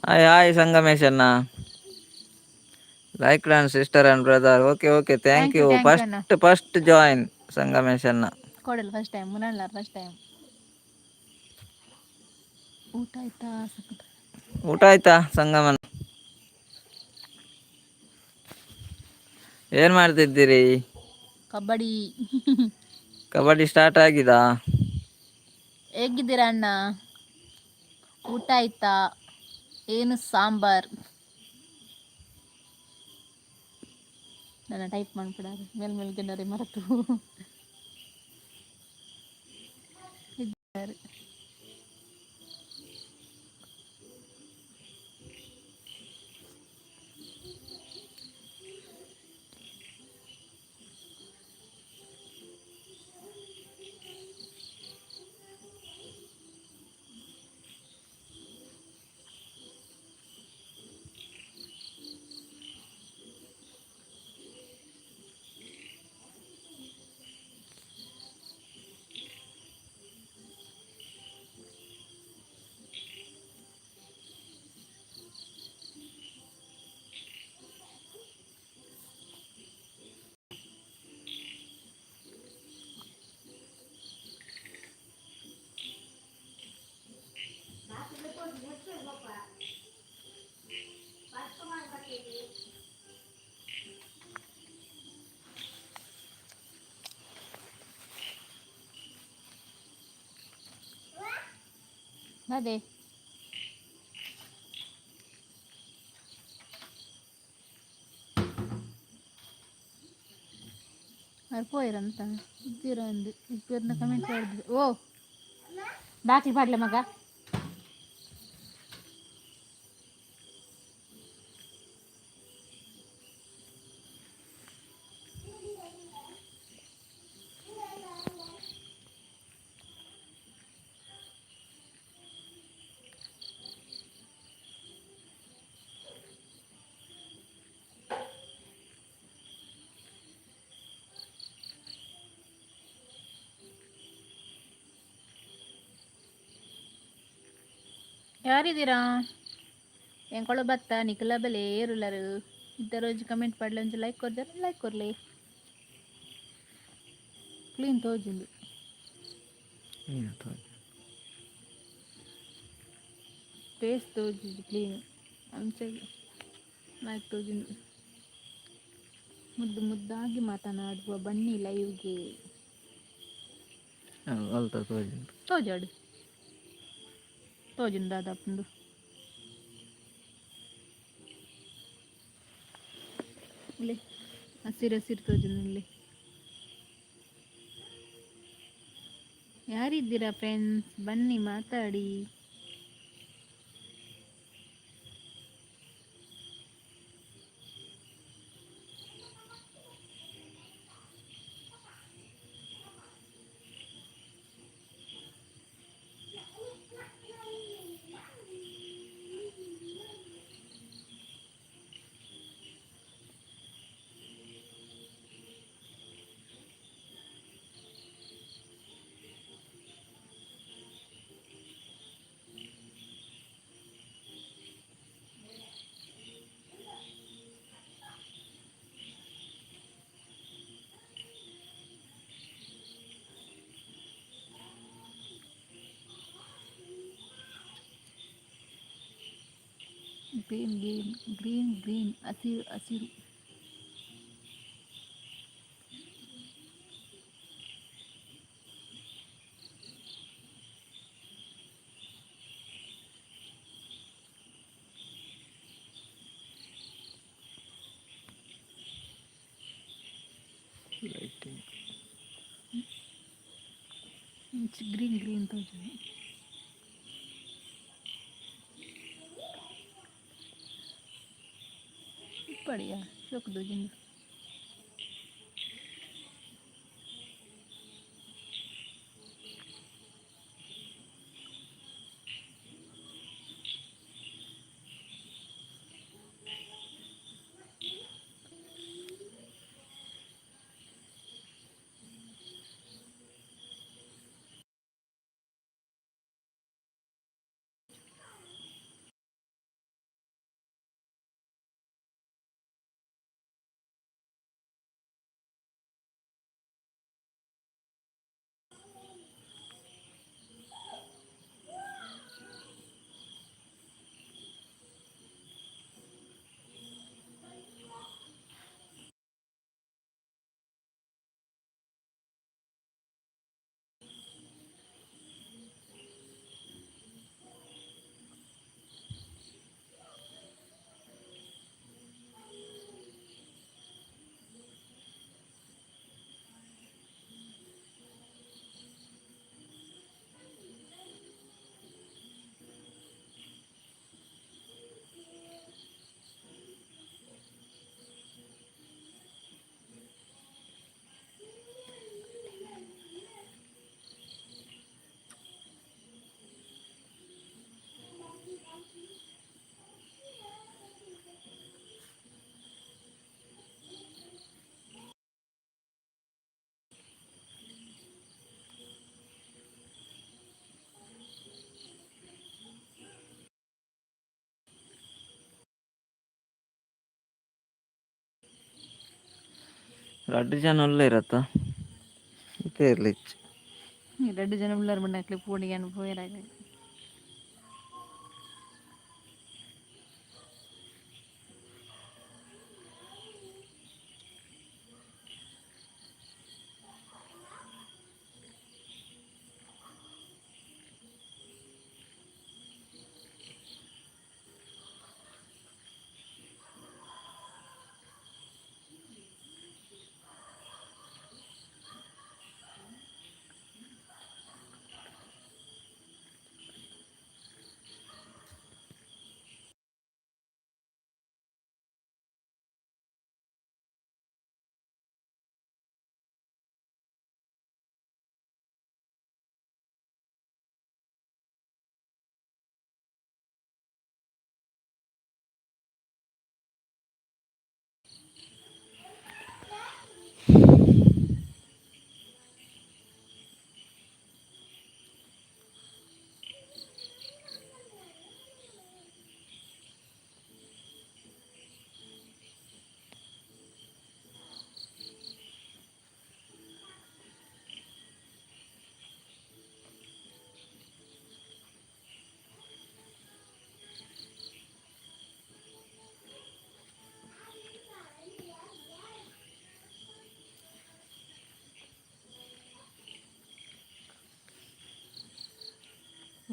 Hi hi Sangamesh ಅಣ್ಣ. Like done sister and brother. Okay okay, thank thank you you. Thank you ಅಣ್ಣ. First first join Sangamesh ಅಣ್ಣ. ಕೊಡಲ್ first time, ಮುನಲ್ಲ first time. ಊಟ ಆಯ್ತಾ? ಸಖತ್. ಊಟ ಆಯ್ತಾ ಸಂಗಮನ್? ಏನ್ ಮಾಡ್ತಿದ್ದೀರಿ? ಕಬಡ್ಡಿ. ಕಬಡ್ಡಿ ಸ್ಟಾರ್ಟ್ ಆಗಿದಾ? ಹೇಗಿದ್ದೀರಾ ಅಣ್ಣ? ಊಟ ಆಯ್ತಾ? ಏನು ಸಾಂಬಾರ್? ನನ್ನ ಟೈಪ್ ಮಾಡ್ಬಿಡಾರೆ ಮೇಲ್ ಮೇಲ್ಗೆಂಡರೆ ಮರೆತು ಇದ್ದಾರೆ. ಅದೇ. ಅವ್ರು ಪೋಯಿರಂತ ಇದ್ದೀರ ಒಂದು ಇಬ್ಬರನ್ನ ಕಮೆಂಟ್ ಮಾಡಿದ್ರು. ಓ, ಬಾಕಿ ಪಾಡ್ಲೆ ಮಗ. ಯಾರಿದ್ದೀರಾ? ಎಂಕೊಳ ಬತ್ತ ನಿಖಲ ಬೆಲೆ ಏರುಲ್ಲರು ಇದ್ದ ರೋಜ್ ಕಮೆಂಟ್ ಪಡ್ಲೆ, ಒಂಜಿ ಲೈಕ್ ಕೊರ್ಜಾರ, ಲೈಕ್ ಕೊರ್ಲೆ. ಕ್ಲೀನ್ ತೋಜುಂಡು. ಫೇಸ್ ತೋಜುಜಿ ಕ್ಲೀನ್. ಅಂಚ ಲೈಕ್ ತೋಜುಂಡು. ಮುದ್ದು ಮುದ್ದಾಗಿ ಮಾತನಾಡುವ, ಬನ್ನಿ ಲೈವ್ಗೆ. ಅಲ್ತ ತೋಜುಂಡು. ತೋಜಾಡು, ತೋಜುಂಡು ದಾದಾಪುಂಡು. ಇಲ್ಲಿ ಹಸಿರು ಹಸಿರು ತೋಜುಂಡು ಇಲ್ಲಿ. ಯಾರಿದ್ದೀರಾ ಫ್ರೆಂಡ್ಸ್? ಬನ್ನಿ, ಮಾತಾಡಿ. ಗ್ರೀನ್ ಗ್ರೀನ್ ಗ್ರೀನ್ ಗ್ರೀನ್, ಹಸಿರು ಹಸಿರು. Lighting. ಗ್ರೀನ್ ಗ್ರೀನ್ ತೋಜುಂಡು. ಇಪ್ಪಡಿಯಾ ಶೋಕು ತೋಜುಂಡು. ರಡ್ಡ್ ಜನ ಉಲ್ಲೆರತ್ತ ಇತ್ತೆ ಇರ್ಲಿಚ್ಚ. ರಡ್ಡ್ ಜನ ಉಳ್ಳಾರ ಬಂಡಾಕ್ಲೆ ಪೋಡಿಗೆ ಪೋಯರಾಗ.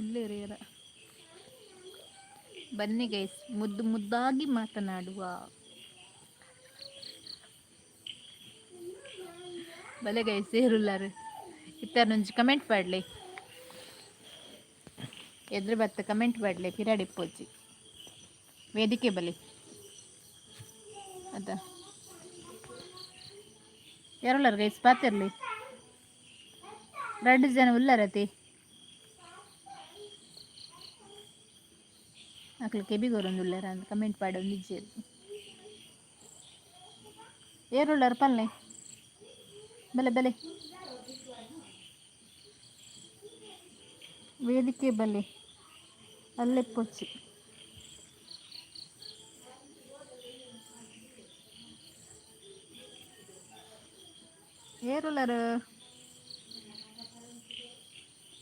ಉಲ್ಲೇರೇರ ಬನ್ನಿ ಗೈಸ್, ಮುದ್ದು ಮುದ್ದಾಗಿ ಮಾತನಾಡುವ. ಬಲೆ ಗೈಸ್, ಏರುಲ್ಲಾರು ಇತ್ತಾರೊಂಜಿ ಕಮೆಂಟ್ ಪಾಡ್ಲೆ. ಎದುರು ಬತ್ತ ಕಮೆಂಟ್ ಪಾಡ್ಲೆ. ಪಿರಾಡಿಪ್ಪೋಚಿ ವೇದಿಕೆ ಬಲೆ ಅದ. ಯಾರುಲ್ಲಾರು ಗೈಸ್? ಪಾತಿರ್ಲಿ. ರಡ್ಡು ಜನ ಉಲ್ಲಾರತಿ. ಅಕ್ಲು ಕೆಬಿಗೋರೊಂದು ಉಲ್ಲಾರ ಅಂದ್ ಕಮೆಂಟ್ ಪಾಡೊಂದು ಇಜ್ಜೆರ್. ಏರುಳ್ಳಾರ ಪಲ್ಲೆ. ಬಲೆ ಬಲೆ, ವೇದಿಕೆ ಬಲೆ ಅಲ್ಲೇ ಪೊಚ್ಚಿ. ಏರುಳ್ಳಾರು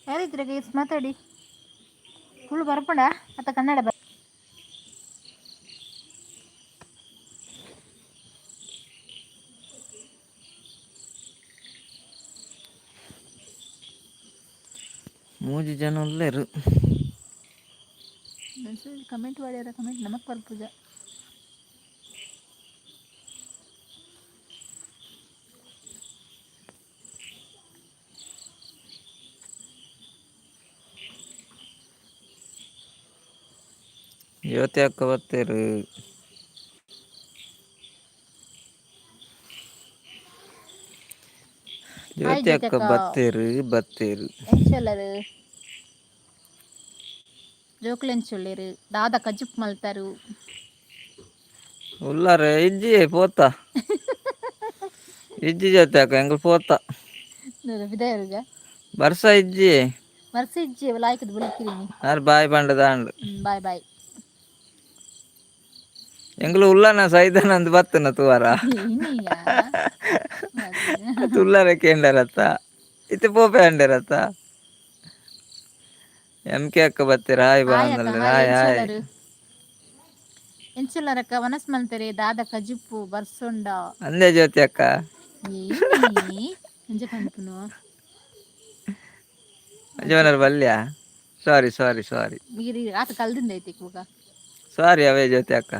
ಯಾರಿದ್ರೆ ಗೈಸ್? ಮಾತಾಡಿ. ತುಳು ಬರ್ಪುಂಡ ಅತ್ತ ಕನ್ನಡ ಬರ್? ಮೂಜಿ ಜನ ಉಲ್ಲೆರ್. ಕಮೆಂಟ್ ಮಾಡ್ಯಾರ, ಕಮೆಂಟ್ ನಮಕ್ ಬರ್ಪುಜ. ಜ್ಯೋತಿ ಅಕ್ಕ ಬತ್ತೆರ್. ಹಾಯ್. ಜ್ಯೋತಿ ಜ್ಯೋತಿ ಅಕ್ಕ ಅಕ್ಕ. ಬತ್ತೆರ್ ಬತ್ತೆರ್. ಎಂಚೊಲ್ಲರು? ಜೋಕುಲು ಎಂಚೊಲ್ಲೆರ್? ದಾದ ಕಜಿಪ್ ಮಲ್ತಾರು? ಉಲ್ಲಾರ. ಇಜ್ಜಿ, ಪೋತ. ಇಜ್ಜಿ ಜ್ಯೋತಿ ಅಕ್ಕ, ಎಂಕುಲು ಪೋತ. ಬಿದಾಯರುಗ. ಬರ್ಸ ಇಜ್ಜಿ. ವರ್ಸ ಇಜ್ಜಿ, ಲಾಯ್ಕದ ಬುಲಿಕ್ಕಿರಿನಿ. ಆರ್ ಬಾಯ್ ಪಂಡದ ಆಂಡ್. Bye bye. ಎಂಕುಲು ಉಲ್ಲನ ಸೈದನ ಅಂದ್ ಬತ್ತನ ತೂವರ. ಇನಿಯಾ? ತುಲ್ಲರೆ ಕೇಂಡರತ್ತ, ಇತ್ತೆ ಪೋಪೆ ಅಂಡರತ್ತ. ಎಂ ಕೆ ಅಕ್ಕ ಬತ್ತೆರ್, ಹಾಯ್. ಹಾಯ್ ಅಕ್ಕ. ಬರಂದಲ್ಲ. ಹಾಯ್. Hi hi. ಎಂಚೊಲ್ಲರು? ಎಂಚೊಲ್ಲರಕ್ಕ? ವನಸ್ ಮಲ್ತೆರೆ? ದಾದ ಕಜಿಪ್ಪು? ಬರ್ಸೊಂಡ? ಅಂದೆ ಜ್ಯೋತಿ ಅಕ್ಕ. ಏನಿ ಎಂಚ ಪನ್ಪುನು? ಜೋನರ್ ಬಲ್ಯ, ಸಾರಿ ಸಾರಿ ಸಾರಿ. ಮೀರಿ ಆತ ಕಲ್ದಿಂದ ಐತಿ ಇವಾಗ. ಸಾರಿ ಅವೇ ಜ್ಯೋತಿ ಅಕ್ಕ.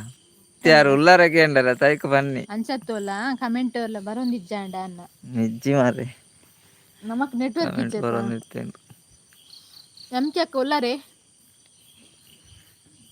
ಯಾರು ಉಲ್ಲಾರ ಕೇಂಡರ ತೈಕ ಬನ್ನಿ. ಅಂಚತ್ತೋಲ ಕಮೆಂಟ್ ಎಲ್ಲ ಬರೊಂದಿಜ್ಜಾಂಡ ಅನ್ನ. ನಿಜ್ಜಿ ಮಾರ್ರೆ. ನಮಕ್ ನೆಟ್ವರ್ಕ್ ಕಮೆಂಟ್ ಇಜ್ಜತ್ತ. ಬರೋದಿತ್ತೇನು. ಎಂ ಕೆ ಅಕ್ಕ ಉಲ್ಲಾರೆ?